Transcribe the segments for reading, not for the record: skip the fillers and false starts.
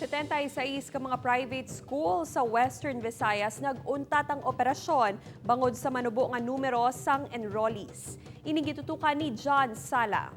76 ka mga private school sa Western Visayas nag-untat ang operasyon bangod sa manubo nga numero sang enrollees. Ining gitutukan ni John Sala.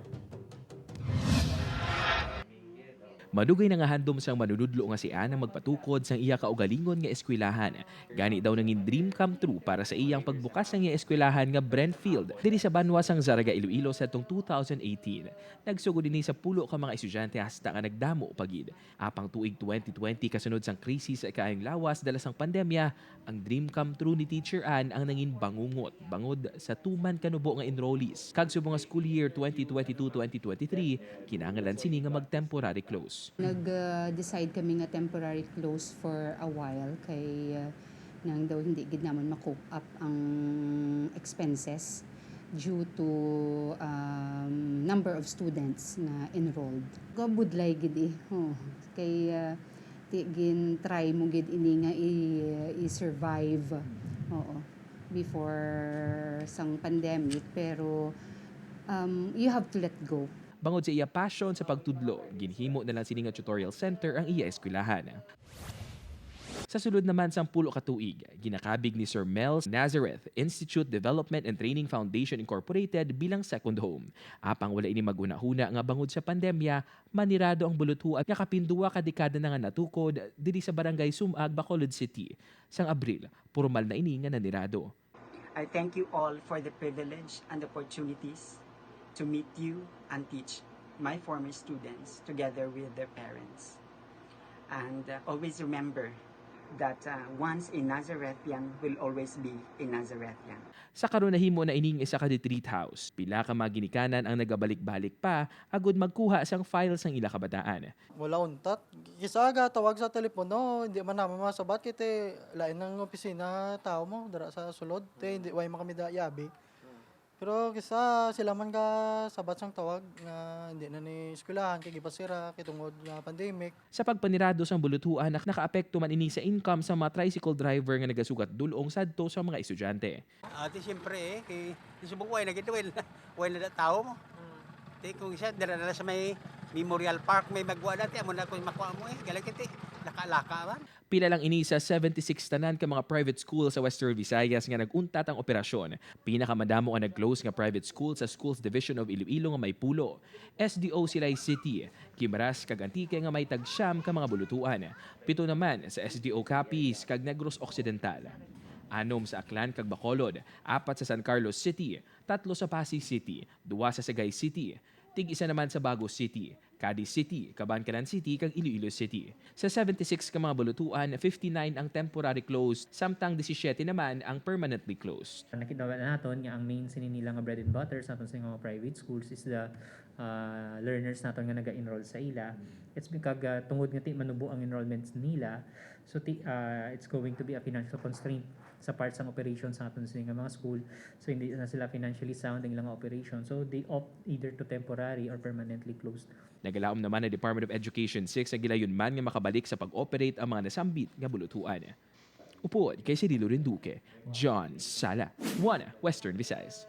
Madugay na nga handom sang manunudlo nga si Ana magpatukod sang iya kaugalingon nga eskwelahan. Gani daw nangin dream come true para sa iyang pagbukas sang iya eskwelahan nga Brentfield diri sa banwa sang Zarraga, Iloilo sa atong 2018. Nagsugod dinhi sa 10 ka mga estudyante hasta nga nagdamo pa gid. Apang tuig 2020, kasunod sang krisis sa kaayong lawas dala sang pandemya, ang dream come true ni Teacher Ann ang nangin bangungot bangod sa tuman kanubo nga enrollees. Kag subong nga school year 2022-2023, kinahanglan sini nga mag-temporary close. Nag-decide kami nga temporary close for a while kay nang daw hindi gid naman ma-cope up ang expenses due to number of students nga enrolled. Gabudlay gid eh. Oh, kay ti gin try mo gid ini nga i-survive. Oo. Before sang pandemic, pero you have to let go. Bangod sa iya passion sa pagtudlo, ginhimo na lang sini nga tutorial center ang iya eskwelahan. Sa sulod naman sang 10 ka tuig, ginakabig ni Sir Mel's Nazareth Institute Development and Training Foundation Incorporated bilang second home. Apang wala ini maghuna-huna nga bangod sa pandemya, manirado ang buluthuan nga kapin 2 ka dekada na nga natukod diri sa Barangay Sumag, Bacolod City. Sang Abril, formal na ini nga nanirado. I thank you all for the privilege and opportunities to meet you and teach my former students together with their parents. And always remember that once a Nazarethian will always be a Nazarethian. Sa karon nahimo na ining isa ka retreat house. Pila ka mga ginikanan ang nagabalik-balik pa agud magkuha sang file sang ila kabataan. Wala untat. Kisa ga tawag sa telepono, hindi man namin masabat kay te lain ng opisina tao mo dara sa sulod. Te hindi way man kami da yabi. Pero kisa sila man ka sabat sang tawag nga hindi na ni eskwelahan kay gipasira kay tungod nga pandemic. Sa pagpanirado sang buluthuan, nakaapekto man ini sa income sa mga tricycle driver nga nagasugat dulong sadto sa mga estudyante. Ate, siyempre eh, kay di subong way na gito, way na da tao mo. Ti kung isa dala na sa may Memorial Park may magwa dati amo na kung makuha mo eh, galing kiti laka-laka ba. Pila lang ini sa 76 tanan ka mga private school sa Western Visayas nga nag-untat ang operasyon. Pinakamadamo ang nag-close nga private school sa Schools Division of Iloilo nga may 10. SDO Silay City, Guimaras kag Antique nga may tag-9 ka mga bulutuan. 7 naman sa SDO Capiz kag Negros Occidental. 6 sa Aklan kag Bacolod, 4 sa San Carlos City, 3 sa Pasig City, 2 sa Sagay City, tig-isa naman sa Bago City, Cadiz City, Kabankalan City kag Iloilo City. Sa 76 ka mga bulutuan, 59 ang temporary closed, samtang 17 naman ang permanently closed. Nakita na naton nga ang main sini nila nga bread and butter sa aton sa mga private schools is the learners naton nga naga-enroll sa ila. It's because tungod nga ti manubo ang enrollments nila, so ti it's going to be a financial constraint sa parts ng operation sa aton sa nga mga school. So hindi na sila financially sound ang ilang operation. So they opt either to temporary or permanently closed. Nagalaom naman ang Department of Education 6 ang gilayon man nga makabalik sa pag-operate ang mga nasambit nga bulutuan. Upod kay Cirilo Rinduque, John Sala, 1 Western Visayas.